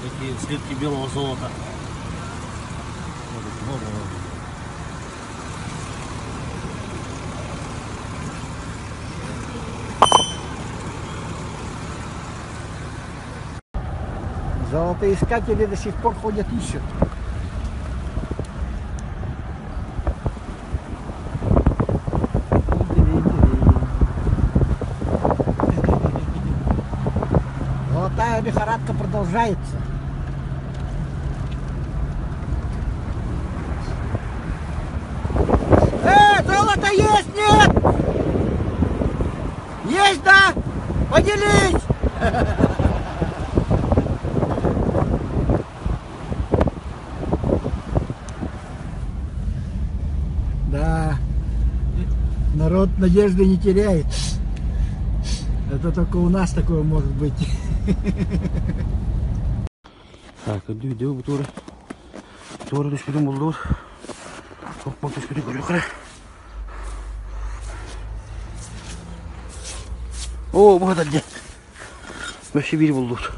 Такие слитки белого золота. Вот, вот, вот. Золотоискатели до сих пор ходят ищут. Золотая лихорадка продолжается. Э, золото есть, нет? Есть, да? Поделись! Да, народ надежды не теряет. Это только у нас такое может быть. Так, видео бу туора. Туора түспүтүн булдубут. Хоппон түспүтүн көрүөххэ. Оо, бу хатар дьэ. Өссө биир булдубут.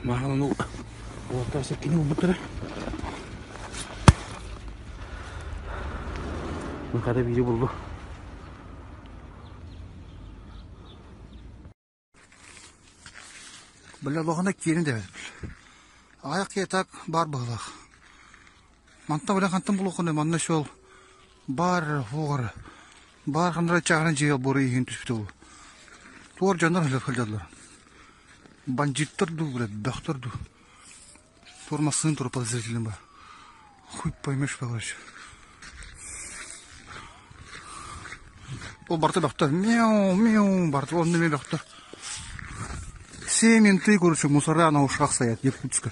Маһалан уолтаа сэккини булбуттара. Хата биири булду. Бля, лохана киирин да Аяқ так бар быһылаах. Мантан бля хантан булуоххунай манна суол баар уоҕар баар ханнара чааһына дьиэ буора иһин түспүтэ буолуо. Туор дьоннор сылдьаллар. Бандьыыттар дуу, бля, бөхтөр дуу. Туор массыына тура подозрительный баар. Хуй поймешь, короче. Ол барыта бөхтөр. Мяу, мяу, барыта онно эмиэ бөхтөр. Все менты, короче, мусора на ушах стоят, Якутска.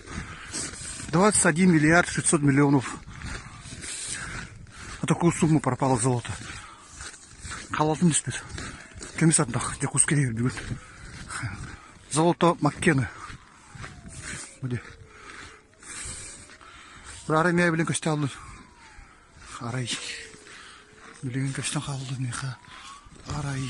21 миллиард 600 миллионов. На такую сумму пропало золото. Халатын түспүт. Көмүс ардах Якутска бүгүн. Золото Маккены. Где? Арай мээ билин көстө аллын. Арай. Билигин көстөн хаалла миэхэ. Арай.